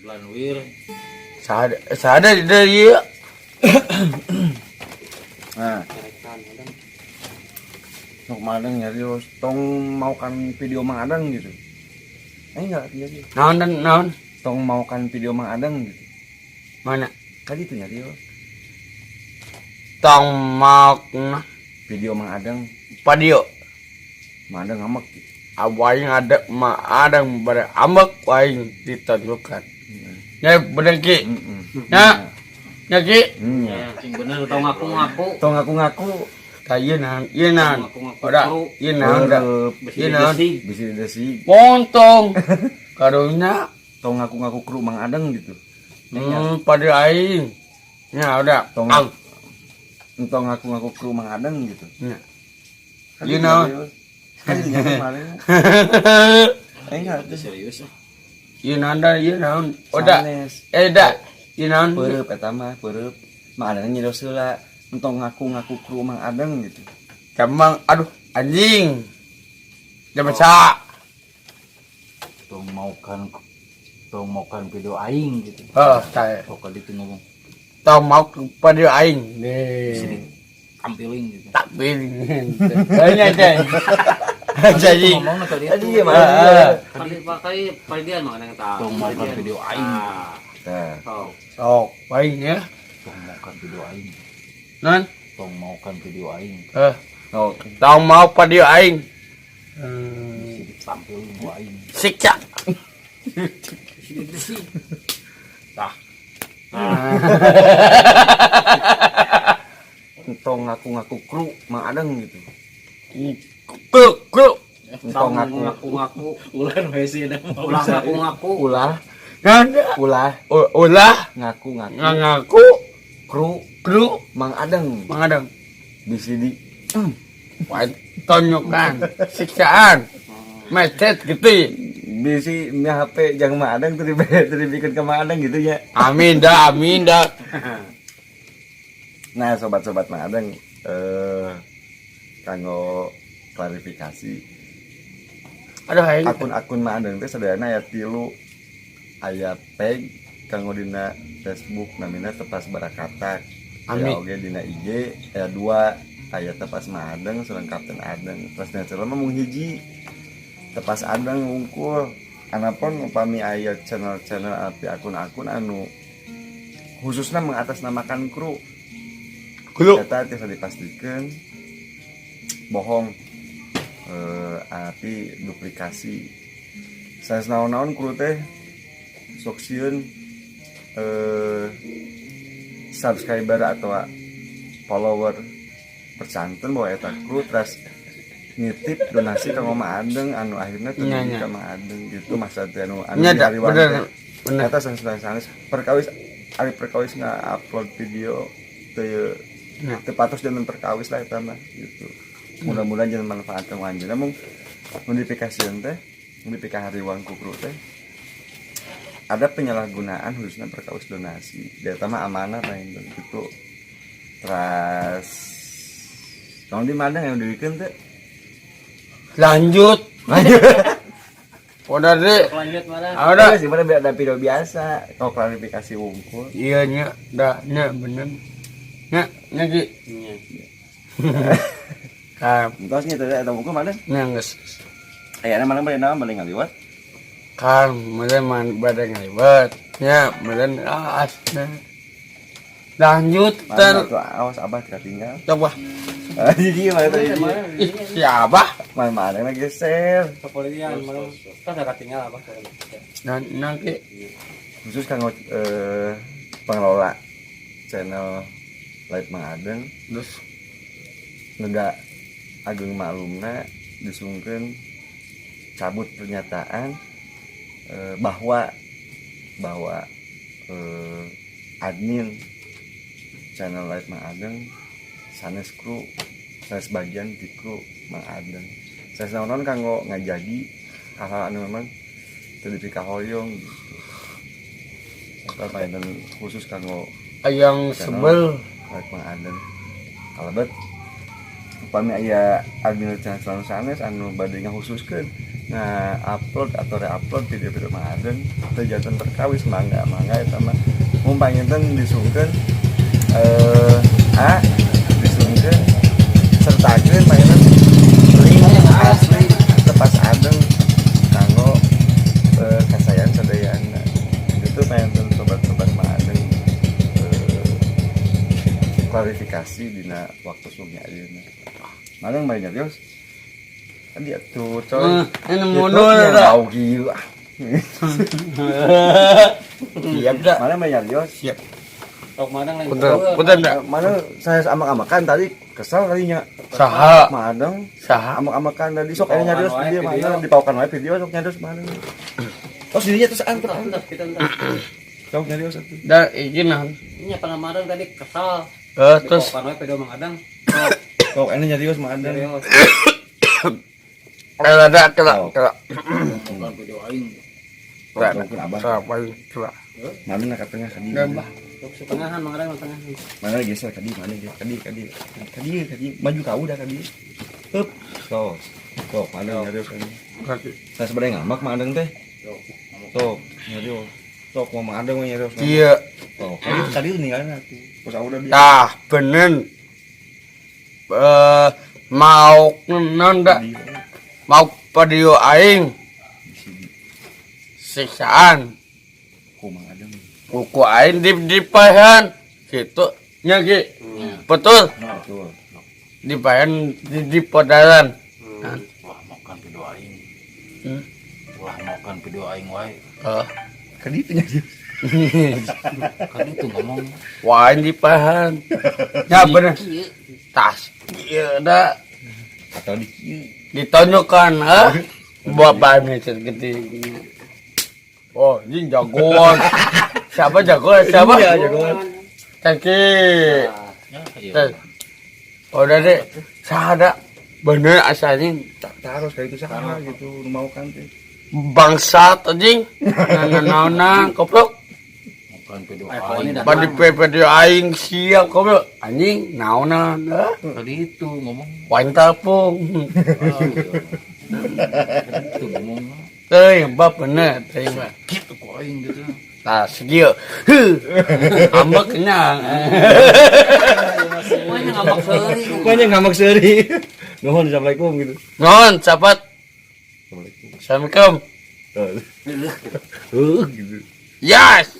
Lanwir. Sada sada di ieu. Nah, sok Mang Adeng nyarios tong maukan video Mang Adeng gitu. Eh, enggak nyarios. Naon dan naon? Tong maukan video Mang Adeng gitu. Mana? Tadi itu nyarios. Tong maukna video Mang Adeng. Padio. Mang Adeng ngambek gitu. Aing ada ma adang bare ambek aing ditonjokan. Ya bener, Ki. Ya. Ya, Ki. Ya. Sing bener, tong ngaku-ngaku. Tong ngaku-ngaku. Ka ieu naon? Ieu naon? Ngaku-ngaku Udah, kru. Ieu naon da? Besi Ieu naon? didesig. Bisa didesig. Montong. Karunya. Tong ngaku-ngaku kru Mang Adeng gitu. Pada aing. Ya udah. Tong Ang. Tong ngaku-ngaku kru Mang Adeng gitu. Ya. Kan You know. Kan itu kemarin. Eh, enggak. Itu serius ah. Ieu naon da? Ieu naon? Udah. Sanes. Eh, da. Ieu naon? Peureub eta mah, peureub. Mang Adeng nyarios heula entong ngaku-ngaku kru Mang Adeng gitu. Gampang, aduh, anjing. Dia baca. Tong maukan video aing gitu. Oh, saya. Pokoknya itu ngomong. Tong mau pada aing. Nih. Tampiling gitu. Tak pilih. Kayaknya deh. Jadi, ngomong tadi Tadi itu. gimana? Ah. Tadi pakai palidian mah kadang tahu. Tong maukan video aing. Ah, Tah. sok. Sok, aing ya. Tong maukan video aing. Non, Tong maukan video aing. eh, Oh, tong mau pada aing. Tampiling ku aing. Siksa. Besi didesig. Tah. Entong ngaku-ngaku kru Mang Adeng gitu. Kru, kru. Entong ngaku Ngaku-ngaku. Ulah we sih da. Ulah ngaku-ngaku. Ulah Nan, ulah ulah ngaku-ngaku ngaku kru kru Mang Adeng. Mang Adeng. Bisi di Wah, tonyokan, siksaan, metet gitu. Bisi mi HP jangan Mang Adeng tuh dibikeun ke Mang Adeng gitu ya. Amin dah, amin dah. Nah, sobat-sobat Mang Adeng, kanggo klarifikasi. Aduh, aing. Akun-akun Mang Adeng teh sadayana aya tilu, aya page kanggo dina Facebook namina Tepas Barakatak. Amin. Aya oge dina IG aya dua, aya Tepas Mang Adeng sareng Kapten Adeng. Terus dina channel mah mung hiji, Tepas Adeng wungkul. Anapun upami aya channel-channel api akun-akun anu khususnya mengatasnamakan kru Kru. eta tiasa dipastikan bohong, api duplikasi. Saya naon-naon kru teh sok sieun subscriber atau follower percanten bahwa eta kru, terus nitip donasi ka Mang Adeng anu akhirnya terjadi Nya, nya. ka Mang Adeng gitu, masa teh anu anu Nya di dah, hariwang bener. teh. Bener. Eta sanes sanes perkawis, ari perkawis nggak-upload video teu teu patos jangan perkawis lah eta mah gitu. Mudah-mudahan jangan manfaat kanggo anjeunna, mung modifikasi teh modifikasi hariwang ku kru teh ada penyalahgunaan khususnya perkawis donasi. Dia mah amanah lain gitu. Terus tong di mana yang dibikeun teh? Lanjut. Udah deh. Lanjut mana? Ah, udah. Sih mana ada video biasa kalau klarifikasi wungkul. Iya nya, dah nya bener. Nya, nya Ki. Iya. Ka Entos nya teh eta wungkul mana? Nya geus. Aya mana bade naon, bade ngaliwat? Kan meureun man bade ngaliwat. Nya meureun ah asna. Lanjut ter. Mana tuh, awas abah tinggal. Coba. Ah, jadi mana tadi? Ih, siapa? Mana mana lagi geser. Kepolisian malu. Kan ada tinggal apa? Nan nanti Khusus kanggo pengelola channel Live Mang Adeng terus nggak ageng maklumna disungkeun cabut pernyataan bahwa bahwa admin channel Live Mang Adeng sanes kru, sanes bagian di kru Mang Adeng. Saya nonton kanggo ngajagi hal-hal anu memang teu dipikahoyong gitu. Eta painten khusus kanggo yang sebel. Live Mang Adeng. Kalebet upami aya admin channel sanes anu bade ngakhususkeun Nah, upload atau re-upload video-video Mang Adeng teu janten perkawis, mangga mangga eta mah. Mun panginten disungkeun a disungkeun sertakeun panginten link asli tepas Adeng kanggo kasayan sadayana. Itu panginten sobat-sobat Mang Adeng, klarifikasi dina waktu sungnya ayeuna. Mana yang main nyarios? Kan dia tuh coy. Ini Gitu, mundur ya, dah. bau kieu ah. Siap dah. Mana main nyarios? Siap. Tok madang lain. Punten, punten dah. Mana saya amak-amakan tadi kesal kalinya. Saha, Madang saha. Amak-amakan tadi sok aya nyarios Dipaukan wae video video. mana dipaukan wae video sok nyarios mana. Terus dirinya terus anter Entar kita entar. sok nyarios atuh. Dah izin nah. Ini pernah madang tadi kesal. Terus Dipaukan wae video Mang Adang. Sok aya nyarios Mang Adeng. Serius. Ada kela kela. Bukan video aing. Kela. Sok abah. Kela paling kela. Mana nak katanya kadi. Gambah. Tok setengahan Mang Adang tengahan. Mana geser kadi mana geser kadi kadi kadi kadi maju kau udah kadi. Hup. Sok. Sok mana nyarios kadi. Kaki. Saya sebenarnya ngambek Mang Adeng teh. Sok nyarios. Sok mau Mang Adeng mah nyarios. Iya. Sok kadi kadi ninggalin atuh. Terus aku udah biasa. Tah bener. Mau nonda mau video aing siksaan Ku Mang Adeng. Kuku aing di dipahan gitu nya Ki. Betul. Betul. Dipahan di podaran. Ulah makan video aing. Hmm. Ulah makan video aing wae. Eh. Kadi itu nyarios. Kan itu ngomong. Wah, aing dipahan. Ya bener. Kieu. Tas. Iya dah Atau di kieu. ditonjokkan ah. Bapak ini gede. Oh, ini jagoan. Siapa jagoan? Siapa? Iya, jagoan. Thank you. Ya, iya. Teh. Udah deh, sada bener asalnya Tak taruh kayak itu saha gitu nu mau kan teh. Bangsat anjing. Nah, nah, goblok. Bukan video iPhone aing. ini dah. Badi video aing siap goblok. Anjing naonan ah. Tadi itu ngomong. Wain telepon. Ah, iya. Tadi itu ngomong. Teuing bab bener teuing mah. Gitu ku aing gitu. Tah segieu. Heuh. Ambek kenyang. Semuanya ngambek seuri. Pokoknya ngambek seuri. Nuhun, assalamualaikum gitu. Nuhun sahabat. Assalamualaikum. Assalamualaikum. Gitu. Yes.